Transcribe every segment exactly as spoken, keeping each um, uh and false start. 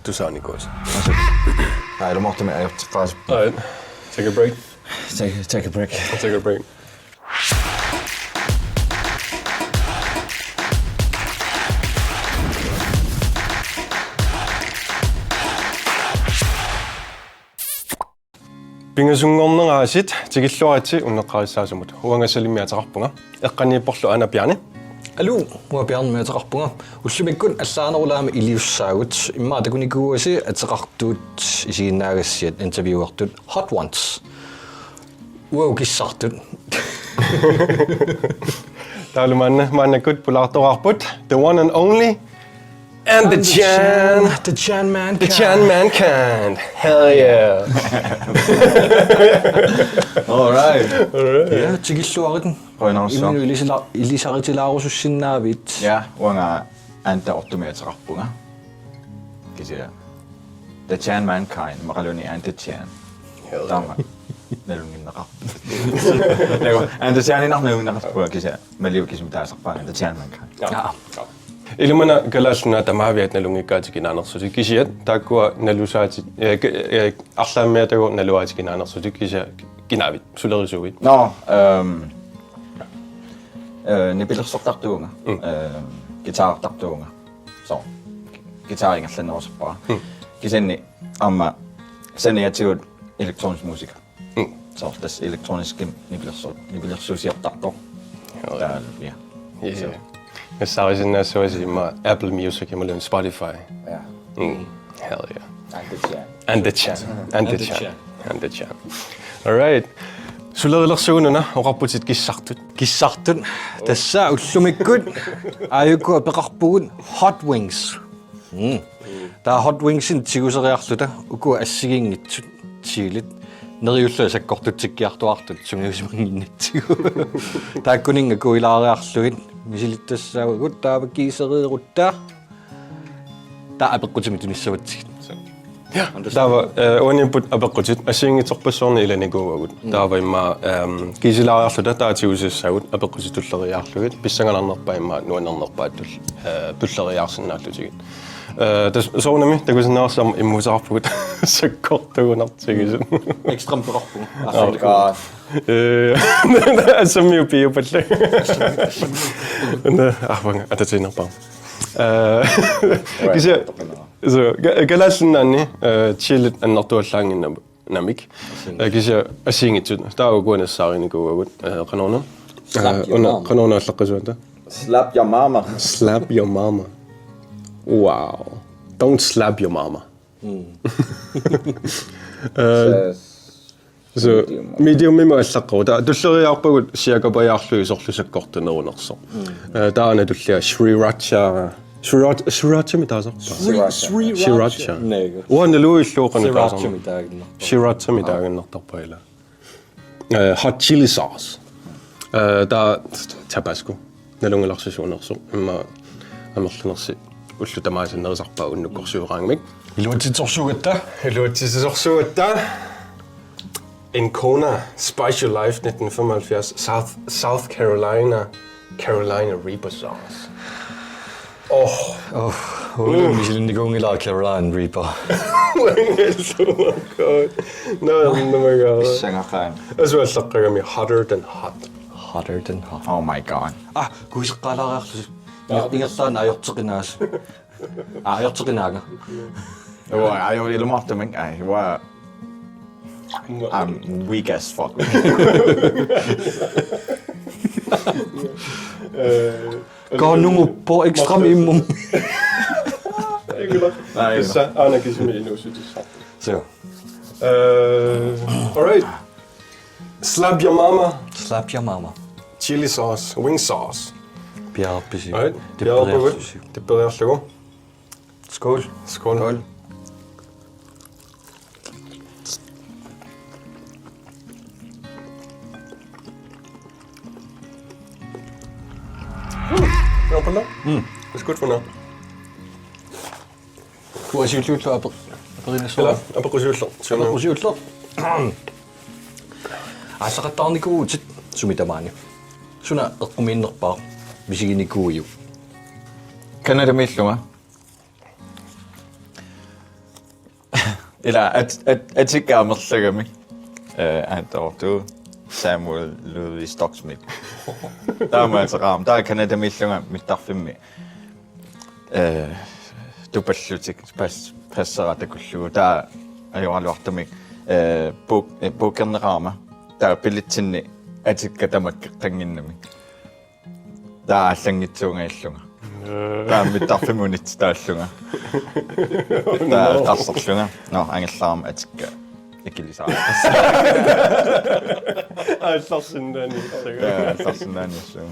Tusaanikuusi. Aa, ilumoortumik ajorteqqaasippoq. All right. Take a break. Take, take a break. Take a break. Pingasunngorneq aasiit tikilluaritsi unneqqarissaasimut. Uanga Salimmi ateqarpunga. Eqqaniipporlu aana Bjarne. Aluu, uanga Bjarnemik ateqarpunga. Ullumikkut allaanerulaamik iliussaagut. Immaqa takunikuuasi ateqartut isiginnaagassiat interviewertut Hot Ones. Uagut kissartut. Taavalu maanna, maannakkut pulaartoraarput. The one and only. And the Chan. The Chan Mankind. The Chan Mankind. Hell yeah. All right. All right. Ja, tikilluarit. Qujanarsuaq. Imannak ilisila-, ilisaritilaarusussinnaavit. Ja, uanga Anda Ottumik ateqarpunga. Kisianni The Chan Mankind, immaqaluunniit Anda Chan. Hell yeah. Taama. Nalunnginnaqarpoq. Naku, Anda Chaninnaq nalunnginnaqarpoq kisianni. Maliu kisimi taasarpaanga, Anda Chan Mankind. Ja. Ja. Ilumut una Kalaallit Nunaat tamaaviat nalunngikkaat tikinaanersutik kisiat taakkua nalusaatit, eh, k-, eh, arlaammiatagut naluaatit tikinaanersutik kisiat kinaavit, sulerisuuit? Nå, øhm, øh, nipilersortartuuvunga. Mm. Øhm, guitarertartuuvunga. Så, guitar ingerlannerusuppara. Mm. Kisianni aamma saniatigut elektronisk musiker. Mm. Så, tassa elektroniskimik nipilersu-, nipilersuusiortartoq. Joo. Taavalu, ja. Ja. Så. Nassaarisinnaassuasi immaqa Apple Music imaluunniit Spotify. Ja. Mm. Hell yeah. And the Chan. And the Chan. And the Chan. And the Chan. All right. Sulerilersugununa oqarputit kissartut. Kissartut. Tassa ullumikkut aajuku apeqarpugut Hot Wings. Mm. Taava Hot Wingsinik tiguseriarluta uku assigiinngitsut chilit neriullugit sakkortutsikkiartuaartut sungiusimannginnatsigu. Taakkuninnga kuilaariarlugit misilittassaagut taava kiiseriirutta. Taava apeqqutimik tunissavatsigit. Ja, taava, eh, uaniipput apeqqutit assigiinngitsorpassuarnik ilanikuuagut. Mm. Taava immaqa, ehm, kiisilaariarluta taava tigusassaagut apeqqutit tulleriiaarlugit, pissanganarnerpaat immaqa nuannernerpaat tull-, eh, tulleriiaarsinnaallutigit. Eh, tassa soorunami takusinnaavarsi aamma immuussaqarpugut sakkortugunartigisut. Ekstramik peqarpugut. Oh God. Eh, assammiu piupallu. Nå, arvanga, atatsiinnarpara. Eh, kisianni, so, ka-, Kalaallit Nunaanni, eh, chilit annertuallaannginnamik. Assigiinngitsut. Eh, kisianni assigiinngitsut. Taava ukua nassaarinikuuagut, eh, qanoruna. Slap your mama. Qanoruna allaqqisuata? Slap your mama. Slap your mama. Wow. Don't slap your mama. Mm. Eh, so, medium. Mediumimik allaqqavoq. Taava tulleriiaarpagut siakapajaarlugit sorlu sakkortunerunersoq. Mm. Eh, taanna tullia sriracha. Sriracha, srirachamik taasarpaa? Sri-, sriracha. Sriracha. Nei. Uanga naluilluuqanut taasarpaa. Srirachamik taaginnartarpaa. Srirachamik taaginnartarpaa ila. Eh, hot chili sauce. Eh, taava tabasco. Nalunngilarsi suunersoq. Immaqa amerlanersi ullut tamaasa nerisarpaat unnukkorsiuraangamik. Iluatsitsisorsuugatta. Iluatsitsisorsuugatta. Encona, Spice Your Life, nitten femoghalvfjerds, South, South Carolina, Carolina Reaper sauce. Oh. Oh, uanga misilinnikuunngilara Carolina Reaper. Oh my God. No, no, my God. Pissangaqaanga. Asu allaqqagami hotter than hot. Hotter than hot. Oh my God. Ah, kuiseqqaalaariarlusi. Ingerlaannaq ajorteqinaasi. Ah, ajorteqinaanga. Uanga, ajor ilumoortumik, ai, uanga. I'm weak as fuck. Eh, Kanungu på ekstremt immun. Ikke nok. Nej, ikke nok. Tassa aana kisimi inuussutissaq. So. Eh, all right. Slap your mama. Slap your mama. Chili sauce, wing sauce. Piareerpisi? All right. Piareerpagut. Tipperiarlugu. Skål. Skål. Skål. Joo, på den. Mm. Det er skudt for noget. Uanga siulliullugu ape-, aperinissuara. Ila, apeqqusiulleq. Apeqqusiulleq. Aallaqqattaarnikuuvutit sumi tamaani. Suna eqqumiinnerpaaq misiginikuuiuk? Canadamiillunga. Ila at, at, atikka amerlagami. Eh, Antortu Samuel Ludvig Stocksmith. Taamaattoq aamma. Taava Canadamiillunga mittarfimmi. Eh, tupallutik pas-, passera takullugu. Taava ajoraluartumik, eh, book-, eh, bookerneqarama. Taava billetsinni atikka tamakkeqqannginnami. Taava allanngitsuungaallunga. Taava mittarfimmi unitsitaallunga. Taava eqqarsarlunga. Nå, angerlarama atikka. Ikilisaa. Aallarsinnaaniassagu. Ja, aallarsinnaaniassagu.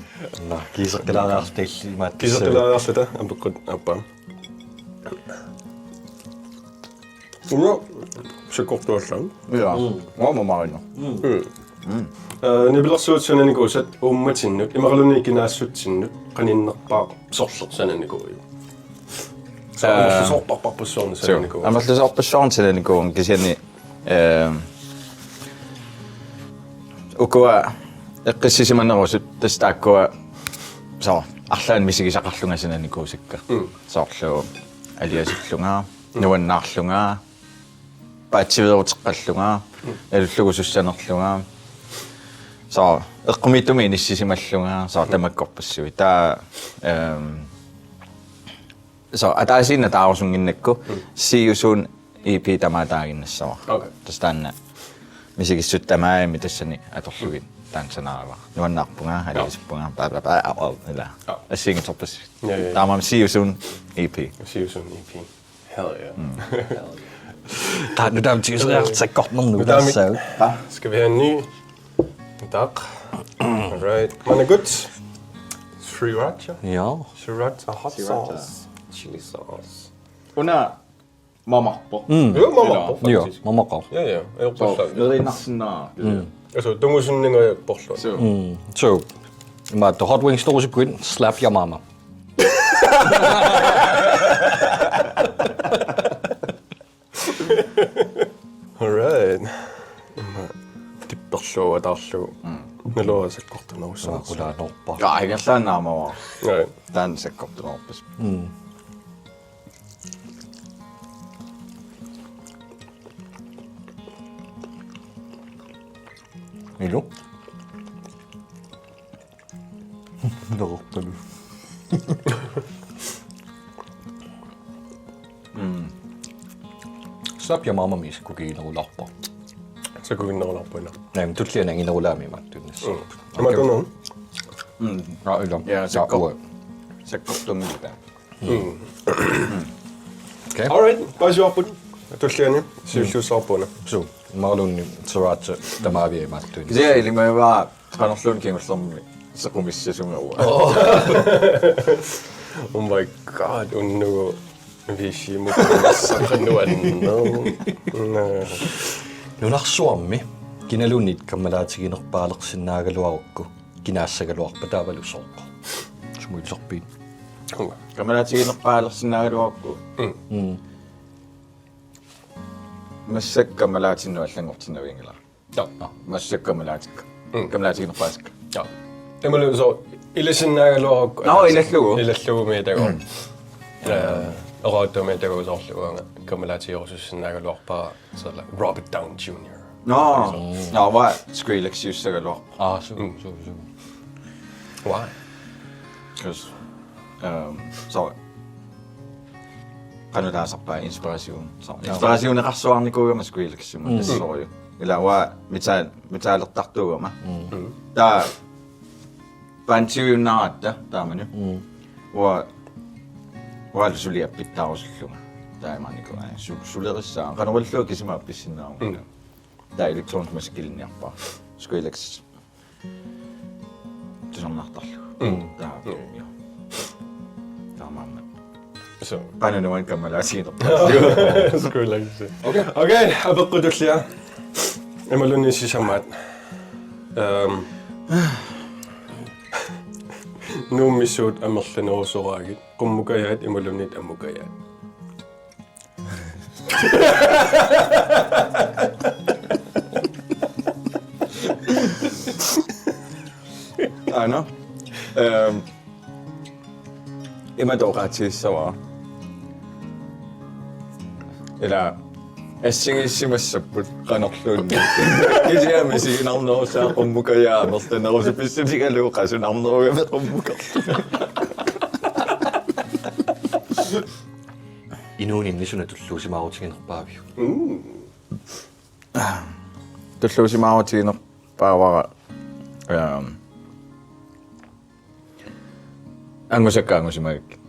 Nå, kiiseqqilaariarluta illit imaattoq. Kiiseqqilaariarluta apeqqut aappaa. Una sakkortuallaaq. Ja. Mm. Uanga mamarina. Mm. Mm. Eh, nipilersuut sananikuusat uummatinnut, imaluunniit kinaassutsinnut, qaninnerpaaq sorleq sananikuuiuk? So, eh, amerlasoorparpassuarnik sananikuuiuk? Amerlasoorpassuarnik sananikuuvunga kisianni, eh, ukua eqqissisimanerusut tassa taakkua so arlaannik misigisaqarlunga sananikuusakka. Mm. Soorlu aliasullunga, nuannaarlunga, paatsiveeruteqqallunga, nalullugu sussanerlunga. So, eqqumiittumik inissisimallunga, so tamakkorpassuit. Taava, ehm, so, ataasiinnaq taarusunnginnakku, Siussuun E P tamaat taaginnassavat. Okay. Tassa taanna misigissutsit tamarmik tassani atorlugit taanna sanaaravara. Nuannaarpunga, aliasuppunga, bla, bla, bla, au, au, ila. Ja. Assigiinngitsorpassuit. Ja, ja, ja. Taamaammat Siussuun E P. Siussuun E P. Hell yeah. Mm. Hell yeah. Taanna taama tiguseriarluta sakkortunermut. Taama. Tassa. Ha? Skal vi have en ny? Tak. All right. Man er good. Sriracha. Ja. Sriracha hot sauce. Chili sauce. Una mamarpoq. Mm. Jo, mamarpoq, ja, faktisk. Mamarpoq. Ja, ja. Jo, so, pallaat. Neriinnarsinnaavat. Mm. Altså, tungusunninga porlu. So. Mm. So, imaattoq hot wings torusukkuit, slap your mama. All right. Tipperlugu ataarlugu. Mm. Naluara sakkortunerussanersoq. Qulaanoorpa. Ja, ingerlaannaq aamma. Nej. Taanna sakkortunerpassuit. Mm. Ilu. Nerorpalu. Mm. Slap your mama-mik sakkukiinerulaarpa. Sakkukiinerulaarpa ila. Naamik, tulliani anginerulaamik imaattuinnassaaq. Mm. Imaattuinnaq. Mm. Aa, ila. Ja, sakkor-, uanga. Sakkortunngilaat. Mm. Okay. All right, paasivarput. Tulliani siulliussavarput una. Suu, imaluunniit sriracha tamaavia imaattuinnassaaq. Kisianni ilimagivara qanorluunniit kingullermi sequmissasunga uanga. Oh. Oh my God, unnugu viisi mut. Nuannersuarmi kinaluunniit kammalaatiginerpaalersinnaagaluarukku. Kinaassagaluarpa taavalu sooq? Sumut ilisarpiit? Kammalaatiginerpaalersinnaagaluarukku. Mm. Mm. Massakkut kammalaatinnut allanngortinnavianngilaq. Ja. Massakkut kammalaatikka. Mm. Kammalaatiginerpaasakka. Ja. Imaluunniit sooq ilisinnaagaluarukku. Nå, ilallugu. Ilallugu miitagu. Mm. Eh, oqaatsumiitagu soorlu uanga kammalaatigerusussinnaagaluarpara. Så like Robert Downey junior. Nå, nå, uanga Skrillex-iussagaluarpara. Ah, suu, mm, suu, suu. Why? 'Cause, um, so, qanoq taasarpaat inspiration. So, ja, inspirationeqarsuarnikuugama Skrillex-imut, mm, tassorujuk. Ila uanga metaal-, metaalertartuugama. Mm. Mm. Taava bandiujunnaaratta taamani. Mm. Uanga, uangalu suli appitaarusullunga. Taamaanikuuvoq, aa, su-, sulerissaa. Qanoq ilillugu kisima appissinnaavunga. Mm. Taava electronic musikkilinniarpara. Skrillex tusarnaartarlugu. Mm. Taava, mm, ja. Taamaammat. So. Qanoq nuann kammalaatiginerpaasarlugu. Skrillex. Okay. Okay, apeqqut tullia. Imaluunniit sisamaat. Ehm. Nuummi suut amerlanerusoraagit, qummukajaat imaluunniit ammukajaat? Aana. Ehm, imatut oqaatigissavara. Ila Assigiissimassapput qanorluunniit. Kisianni misiginarnerussaaq qummukajaamik amerlanerusut pissutigalugu qasunarnerugami qummukarlunga. Inuuninni suna tulluusimaarutiginerpaaviuk? Tulluusimaarutiginerpaavara, ehm, angusakka angusimagakkit.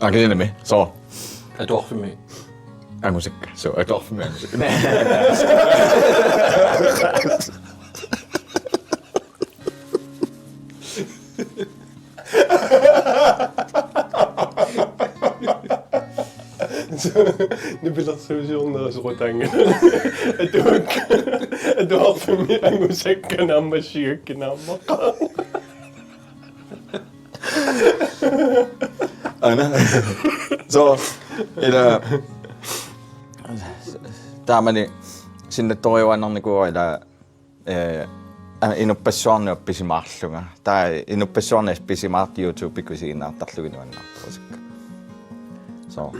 Aa, kisiannimi. So. Atuarfimmi. Angusakka. So, atuarfimmi angusakka. Nipilersuusiornera soqutaanngilaq. Atuak-, atuarfimmi angusakka naammassigakkit naammaqa. Aana. So, ila taamani sinnattoriuaannarnikuuara ila, eh, a-, inuppassuarnut appisimaarlunga. Taava inuppassuarnut appisimaartoq YouTube-ikkut isiginnaartarlugu nuannaartorusukka. So.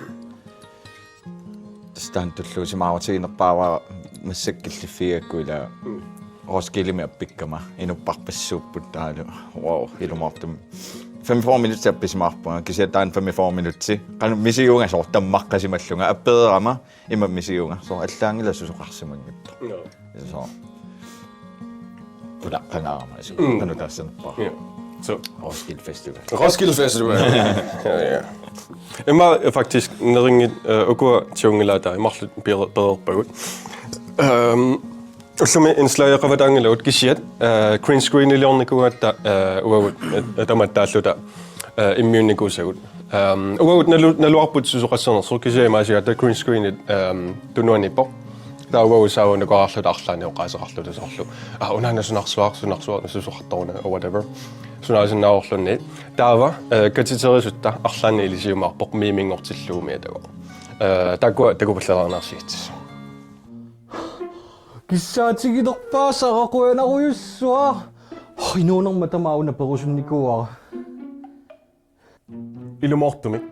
Tassa taanna tulluusimaarutiginerpaavara massakkut killiffigigakku ila Roskildemi appikkama inupparpassuupput taavalu. Wow, ilumoortumik. Femogfyrre minutsit appisimaarpunga, kisianni taanna femogfyrre minutsit. Qanoq misigivunga soorlu tammaqqasimallunga. Appereerama ima misigivunga. Soorlu allaanngilaq susoqarsimanngitsoq. Joo. Soorlu. Pulaqqangaarama isu. Mm. Qanoq taassanerpara. Joo. So. Roskilde Festival. Roskilde Festival. Ja, ja. Ima faktisk nerinngi-, eh, ukua tiunngilaata marluk peer-, peererpagut. Ehm, ullumi indslageqavataanngilagut kisiat, eh, green screeniliornikuugatta, eh, uagut, eh, tamatta taalluta, eh, immiunnikuusagut. Ehm, uagut nalu-, naluarput susoqassanersoq kisianni imaasigatta green screenit, ehm, tunuaniippoq. Taava uagut saavunnakoraarluta arlaannik oqaaseqarluta soorlu. Ah, unaana sunarsuaq, sunarsuaq, susoqartoruna, or whatever. Sunaasinnaavorluunniit. Taava, eh, katiterisutta arlaannik ilisiumaarpoq miiminngortillugu miatago. Eh, taakkua takupallalaarniarsigit. Kissaatigilerpaasara qujanarujussuaq. Oh, inuunerma tamaat una perusunnikuuara. Ilumoortumik.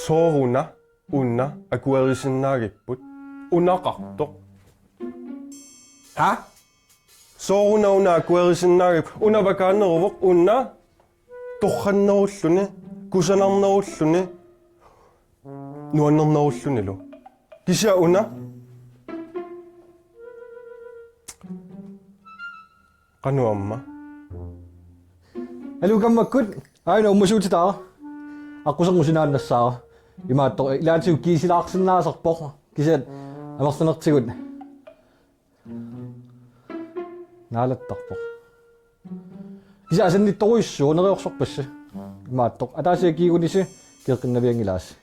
Sooruna una akuerisinnaagipput? Unaqartoq. Ha? Sooruna una akuerisinnaagipput? Una vakaaneruvoq, una torrannerulluni, kusanarnerulluni, nuannernerullunilu. Kisianni una qanoq aamma. Alukammakkut, aajuna uumasuutitaara. Aqquserngusinaannassaara. Imaattoq, ilaatigut kiisilaarsinnaasarpoq. Kisianni amerlanertigut naalattarpoq. Kisianni asannittorujussuuvoq, neriorsorpassi. Imaattoq, ataasiakkiigunisi, kiiqqinnavianngilaasi.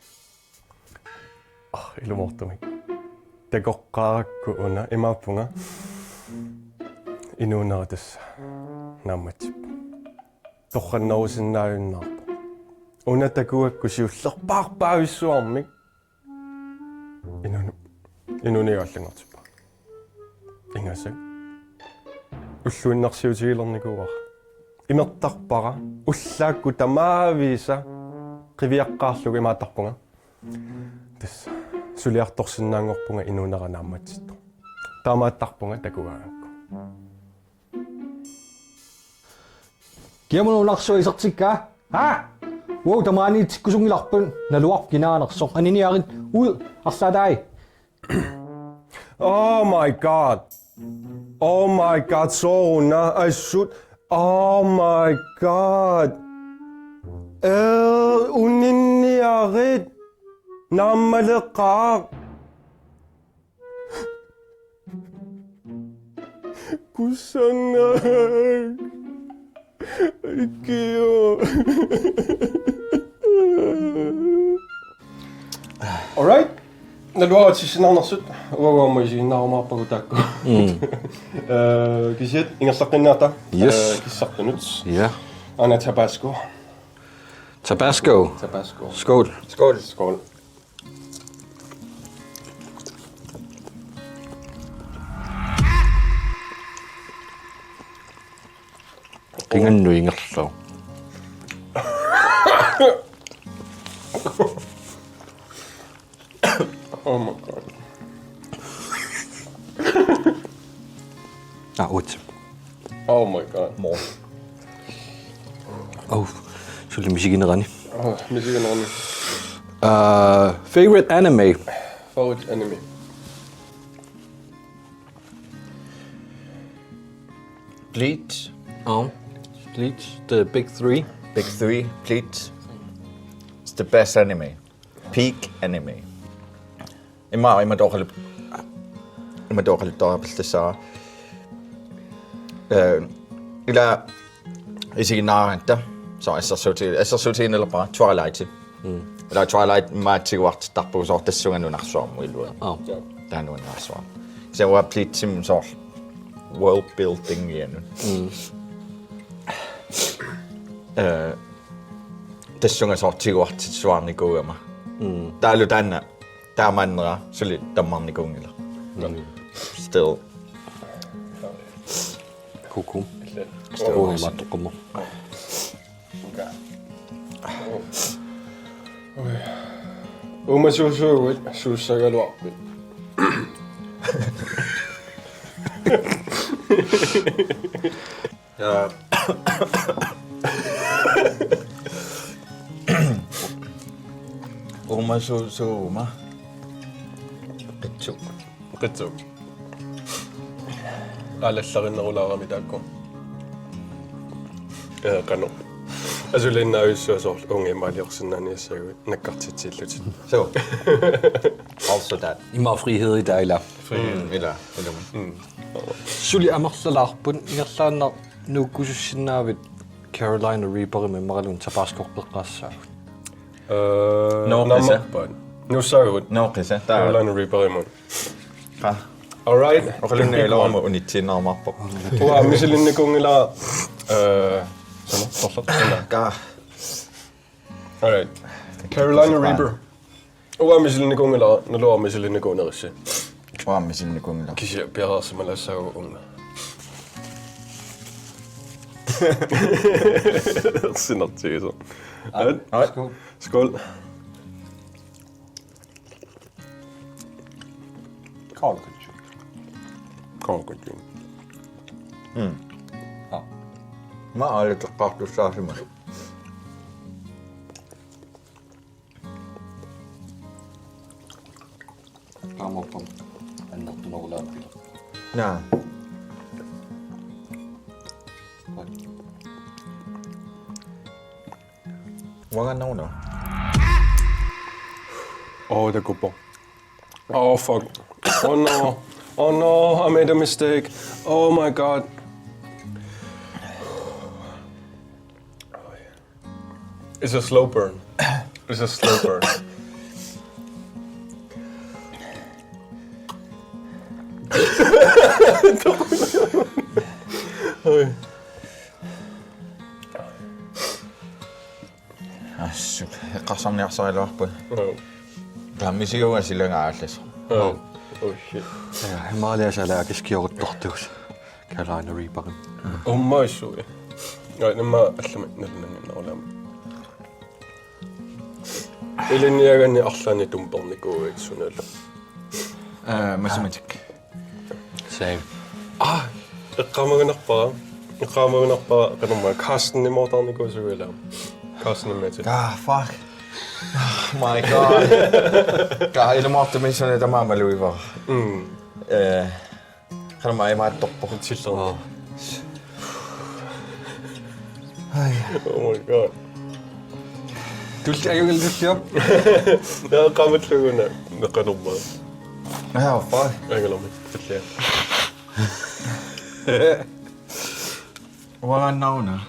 Ah, ilumoortumik. Takoqqaarakku una, imaappunga. Inuunera tassa naammatsippoq. Torrannerusinnaajunnaarpoq. Una takugakku siullerpaarpaavissuarmik. Inuuni-, inuuniagaallanngortippa. Ingasak. Ulluinnarsiutigilernikuuara. Imertarpara. Ullaakkut tamaavisa qiviaqqaarlugu imaattarpunga. Tassa. Suliartorsinnaanngorpunga inuunera naammatsittoq. Taamaattarpunga takugaangakku. Kiamuna unarsua isertikkaa? Ha? Wow, tamaaniitsikkusunngilarput, naluarput kinaanersoq. Aniniarit, ud, arlaataai. Oh my God. Oh my God, sooruna, assut. Oh my God. Eh, uninniarit. Naammaleqaaq. Kusanaq. Ikkio. All right. Naluara tissinarnersut. Uagut aamma isiginnaarumaarpagut taakku. Mm. Eh, kisiat ingerlaqqinnaarta. Yes. Eh, kissartunut. Ja. Aana Tabasco. Tabasco. Tabasco. Skål. Skål. Skål. Qingannut ingerlavoq. Oh my God. Ah, otte. Oh my god. Mor. Oh, suli misiginerani. Oh, misiginerani. Uh, favorite anime? Favorite anime. Bleach. Oh. Bleach, the big three. Big three, Bleach. It's the best anime. Peak anime. Ima, ima toqalu. Ima toqalu toqapiltassaa. Eh, ila isiginnaaratta. So assersuuti, assersuutigineqarpara Twilight. Ila Twilight maatiuartittarpugut soorlu tassunga nunarsuarmut ilua. Oh. Taanna nunarsuarmut. Se var Bleachimi soorlu world building ianut. Eh, tassunga soorlu tiguartitsuarnikuugama. Taalu taanna taamaannera suli tammarnikuunngilaq. Still. Kuku. Still. Uunga imaattoqqammerpoq. Uumasuusuuguit suussagaluarpit? Ja. Uumasuusuuguma. Qitsuk. Qitsuk. Aalallarinerulaarami taakku. Eh, qanoq. Asuliinnaavissua soorlu uunga imaaliorsinnaaniassaguit nakkartitsiillutit. So. Also that. Ima frihed i taila. Mm, ila, ila. Suli amerlalaarput ingerlaannaq nuukkusussinnaavit Carolina Reaperimut imaluunniit Tabasco eqqaassaagut. Eh, Nå, naammapput. Nuussaagut. Nå, qisa. Taava. Carolina Reaperimut. Qa. All right. Oqalunnaarlugu unitsiinnarmaarpoq. Uanga misilinnikuunngilara. Eh, sano, torlaq. Qa. All right. Carolina Reaper. Uanga misilinnikuunngilara, naluara misilinnikuunerussi. Uanga misilinnikuunngilara. Kisianni piareersimalaassaagut uunga. Ersinartigisoq. All right. Skål. Skål. Konkurrence. Konkurrence. Mm. Ah. Ima aallarteqqaartussaasimavoq. Taamaappoq annertunerulaarpara. Naa. Uangaannaruna. Oh, det går på. Oh, fuck. Oh no. Oh no, I made a mistake. Oh my god. It's a slow burn. It's a slow burn. Assut, eqqarsarniarsariluarput. Oh. Taamisiuga silanga aallas. Oh. Oh shit. Ja, Himalayas alaa kiskioruttortuus. Carolina Reaperin. Ummaissui. Ja, nämä allamit nalunanginnerulaamik. Ilinniagani arlaanni tumpernikuuit sunalu. Eh, matematik. Same. Ah, eqqaamagunarpara. Eqqaamagunarpara qanormaa Carstenimoortarnikuusugut ilaa. Carstenimik. Ah, fuck. Oh my god. Ka ilumoortumik suna tamaat maluivara. Mm. Eh, qanormaa imaattorpoq. Tillerni. Oh. Ai. Oh my god. Tulli ajungal tulliop. Ja, qaamalluguna. Neqanormaa. Ah, fuck. Angalermi. Tullia. Uangaannaruna.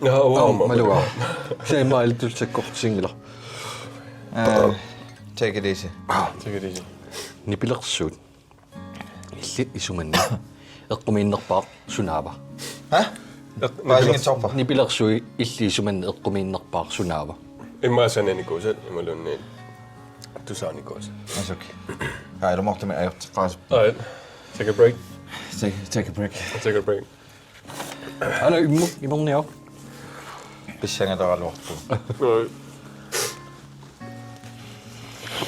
Ja, Oh, uanga. maluga. Same, ilaa tulli sakkortusinngilaq. Eh, take it easy. Take it easy. Nipilersuut illit isumanni eqqumiinnerpaaq sunaava? Hæ? Paasinngitsoorpa? Nipilersuut illit isumanni eqqumiinnerpaaq sunaava? Immaqa sananikuusat imaluunniit tusaanikuusat. Asuk. Haa, ilumoortumik ajorteqqaasut. All right. Take a break. Take, take a break. Take a break. Ana immu imerniaq. Pissangaleraluarpugut. All right.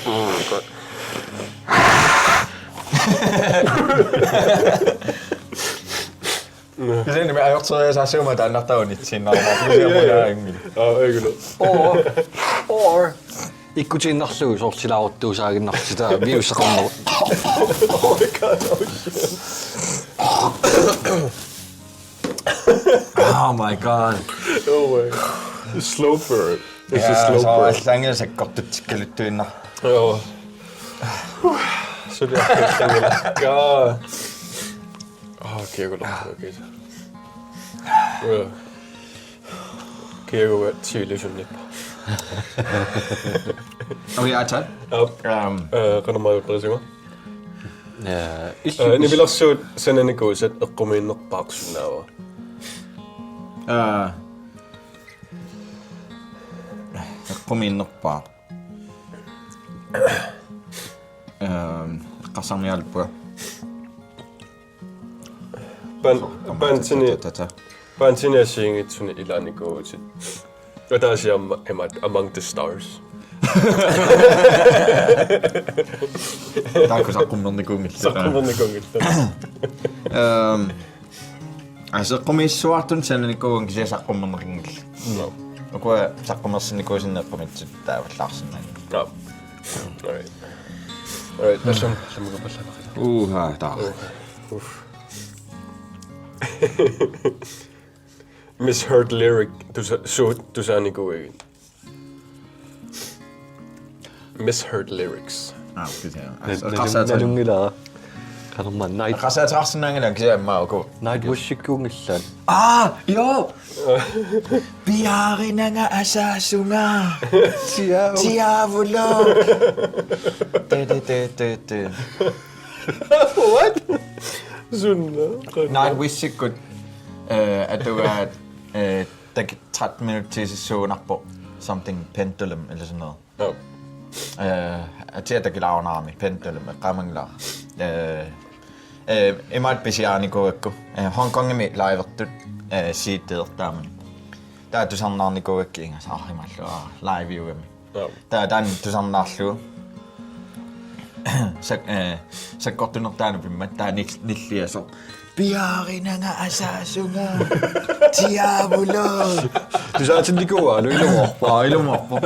Oh my god. Kisianni ajorteriasaassuummat taannartaa unitsiinnarmata. Kisianni munaanngil. Aa, egulo. Or, or ikkutiinnarlugu soorlu silaaruttuusaaginnarluta viruseqarneq. Oh my God, oh shit. Oh my God. Oh my. Slow burn. It's a slow burn. Allaanngilaq sakkortutsikkaluttuinnaq. Joo. Suli akkussangila. Kaa. Ah, kiagu lortu, okay. Joo. Kiagu tiilisunnipa. Okay, aataa. Aap. Um, eh, qanormaa perisinga? Eh, illu- Eh, nipilersuut sananikuusat eqqumiinnerpaaq sunaava? Eh, eqqumiinnerpaaq. Ehm, eqqarsarniarpunga. Ban-, bandini, bandini assigiinngitsuni ilaanikuuvutit. Ataasiamma imaattoq Among the Stars. Taakku saqqummernikuunngillat. Saqqummernikuunngillat. Ehm, Aa, eqqumiissuartut sananikuuvugut kisianni saqqummerneqanngillat. Joo. Ukua saqqummersinnikuusinnit eqqumiitsut taavallaarsinnaanngillat. Joo. All right. All right, tassami, tassami kapallaqaaq. Uha, taa. Uff. Misheard lyric, tusa-, suut tusaanikuuigit. Misheard lyrics. Aa, okay. Nal-, nalun-, nalunngilaa. Qanormaa Night-, eqqarsaatigisinnaanngilanga kisianni aamma uku. Nightwish-ikkuunngillat. Aa, joo. Piaarinanga asaasunga. Diablo. Diablo. Te, te, te, te, te. What? Sunna. Nightwish-ikkut, eh, atugaat, eh, tak-, tretten minutsit sissuunarpoq something pendulum eller sådan noget. Joo. Eh, atia takilaarunarami pendulum eqqaamanngilara. Eh, eh, imaattoq pisiarinikuugakku. Eh, Hongkongimi livertut, eh, C D-ertaamani. Taava tusarnaarnikuugakkit ingasaarrimallu, aa, live-iugami. Joo. Taava taanna tusarnaarlugu. Sak-, eh, sakkortunertaanut pimmat, taava nil-, nilliasoq. Piaarinanga asaasunga. Diablo. Tusaatinnikuualu ilumoorpoq. Aa, ilumoorpoq.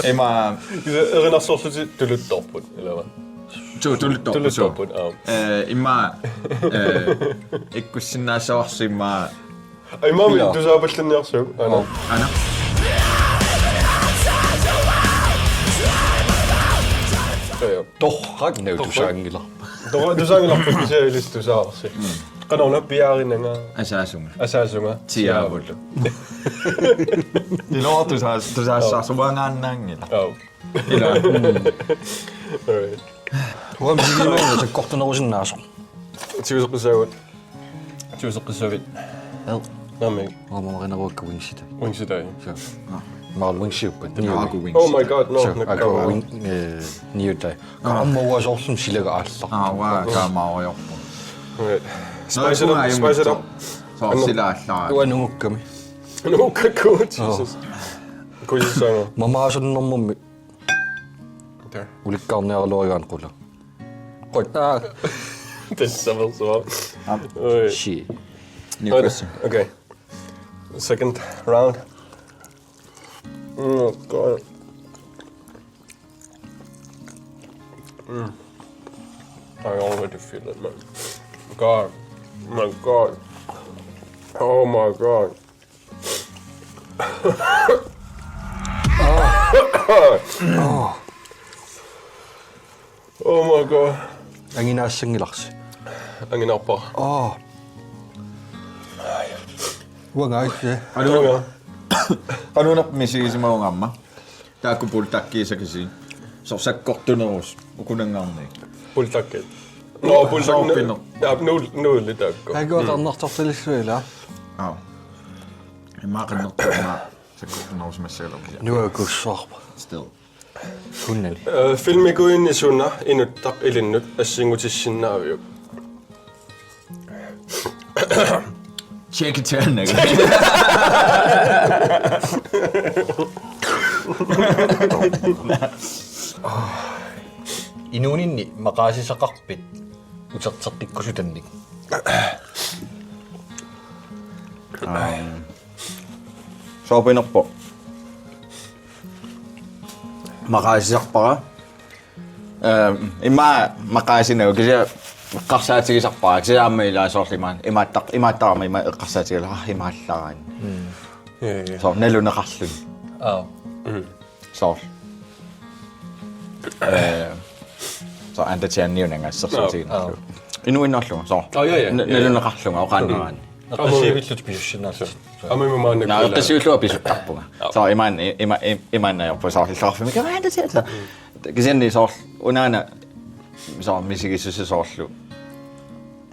Ima. Erinarsorlutik tuluttoorput, ilaa? Tu-, tuluttoorput, suu. Tuluttoorput, aa. Eh, ima, eh, ikkussinnaassavarsi ima. Ai, imaami. Ilaa. Tusaapallanniarsuuvoq, aana. Aana. Joo, joo. Torrak, nau, torrak. Tusaanngilaq. Torrak, tusaanngilarput kisianni ilissi tusaavarsi. Mm. Qanoruna piaarinanga. Asaasunga. Asaasunga. Diablo. Diablo. Ilaa tusaa-, tusaassavarsi uangaannaanngilaq. Joo. Ilaa. Mm. All right. Uanga misigisimavunga sakkortunerusinnaasoq. Tiguseqqissaagut. Tiguseqqissavit? Ad. Naamik. Uanga mamarineruakka Wingsitai. Wingsitai. Suu. Aa. Maal Wingsiuppat. Niu. Aaku Wings. Oh my God, no. Suu, aaku Wing-, eh, niutai. Aa. Kaamma uanga soorlumi silaga aallaq. Aa, uanga kaamma uanga jorpu. Right. Spice it up, spice it up. Soo, sila aallaq. Uanga nungukkami. Nungukkakku, oh. Jesus. Kuisissaanga. Mamaasunnermummi. Okay. Ulikkaarniaraluarigaanni qula. Qul-, aa. Tassamersuaq. Aap. Oi. Shit. New question. Okay. Second round. Oh, God. Mm. I already feel it, man. God. My God. Oh, my God. Oh. Oh my God. Anginaassanngilasi. Anginaarpara. Oh. Uanga isse. Qanuuna. Qanuunerput misigisimavunga aamma. Taakku bulldoggiisa kisianni. Soorlu sakkortunerusut ukunanngaarniit. Bulldoggi. Nå, bulldoggi. Soorpineq. Ja, nu, nu er det taakku. Aajuku atarnertortalissuit ilaa. Aa. Immaqa qannertorma sakkortunerusimassagaluarpoq. Nuakussuarpa. Still. Kunnani. Øh, filmikuinni suna inuttaq ilinnut assinngutissinnaavisiuk? Jackie Chan, ikke? Inuuninni maqaasisaqarpit? Uterteqqikkusutannik. Soorpinerpoq. Maqaasisarpara. Ehm, ima maqaasinagu kisianni eqqarsaatigisarpara. Kisianni aamma ilaa soorlu imaan. Imaattaq-, imaattarama ima eqqarsaatigalugu imaallaraanni. Mm. Ja, ja. Soorlu naluneqarluni. Aa. Mm. Soorlu. Eh, soorlu antatsaaniunangassarsuutiginnarlugu. Aa. Inuinnaallunga, soorlu. Aa, ja, ja, ja. Na-, naluneqarlunga, oqaanni. Mm. Eqqassiivilluni pisussinnaarlutik. Aamma imaanna. Naa, eqqassiivillunga pisuttarpunga. Aa. Soorlu imaanna, ima-, im-, imaannaajorpunga, soorlu illoqarfimmi. Kama antatsaani. Mm. Kisianni soorlu, unaana, soorlu, misigissuseq soorlu.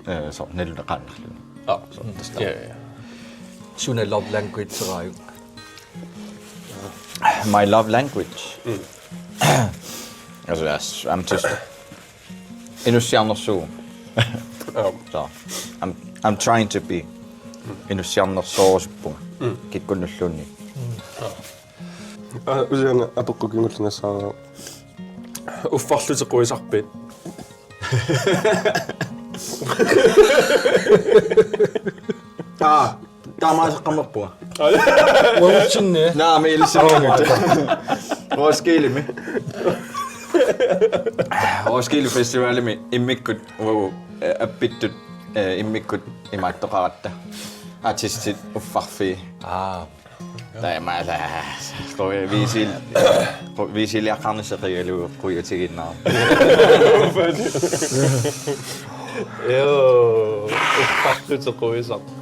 Eh, soorlu, naluneqaannarluni. Aa. Soorlu, tassa. Ja, ja, ja. Suna love language-eraajuk? My love language. Mm. Altså, jeg er, I'm just inussiarnersuuvoq. Aa. So, I'm, I'm trying to be inussiarnersoorusuppunga. Mm. Kikkunnulluunniit. Aa, usiana apeqqut kingulleq nassaarivoq. Uffarlutit quisarpit? Aa, taamaaseqqammerpunga. Uagutsinni? Naa, mi ilissinnaanut. Roskildemi. Roskilde Festivalimi immikkut, uagut, eh, appittut, eh, immikkut imaattoqaratta. Artistit uffarfii. Aa. Taamaala. Qu-, viisil-, qu-, viisiliaqqaarnissaq qigalugu qujutigiinnarami. Joo, uffarlutit quisarpit.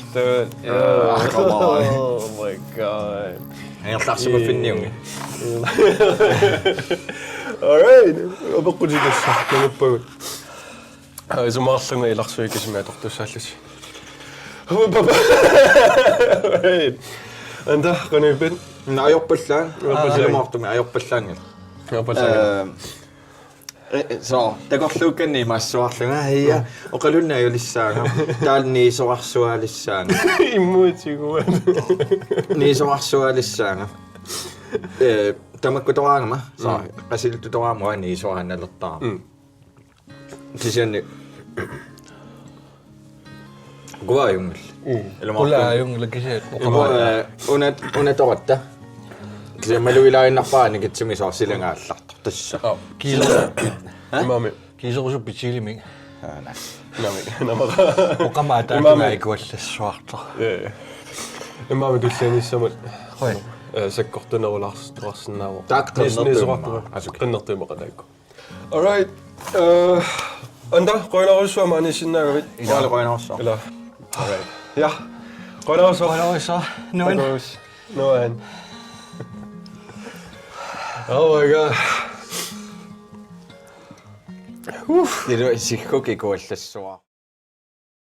Joo. Aa, come on. Oh my God. Angerlarsimaffinniunngilaq. All right. Apeqqutit tassa. Nangappagut. Aa, isumaqarlunga ilarsuit kisimik atortussaallusi. Hui, papa. Hey. Anda, qanoq ippit? Naa, ajorpallaanngilaq. Ajorpallaanngilaq. Ilumoortumik ajorpallaanngilaq. Ajorpallaanngilaq. Eh, eh, so, takorluukkanni imaassuarlunga, aa, ia, oqalunnaajulissaanga. Taanna niisorarsualissaanga. Immaqa tiguan. Niisorarsualissaanga. Eh, tamakkutoraangama, so, mm, qasiluttutoraangama niisoraannalertarama. Mm. Kisianni. Quaajunngilaq. Mm. Ilumoortumik. Quaajunngilaq kisianni. Ilumoortumik, eh, una, una toratta. Kisianni malugilaarinnarpara nikitsumi soorlu silanga aallartoq. Tassa. Aa. Kiisorusuppit. Ha? Imaami. Kiisorusuppit Chilimik. Aa, naa. Imaami. Naamik. Oqamaa taakku imaami ikuallassuartoq. Ja, ja. Imaami tullianissamut. Qoi. Eh, sakkortunerulaars-, -laarsinnaavoq. Taakku nis-, qernertuummaa. Niisoqartoq. Asuki. Qernertuummaa taakku. All right. Eh, anda, qujanarsuaq maaniissinnaagavit. Ilaa. Qujanarsuaq. Ilaa. All right. Ja. Qujanarsuaq. Qujanarsuaq. Nuan. Qujanarsuaq. Nuan. Oh my God. Uff. Ilu isikku kikuallassuaq.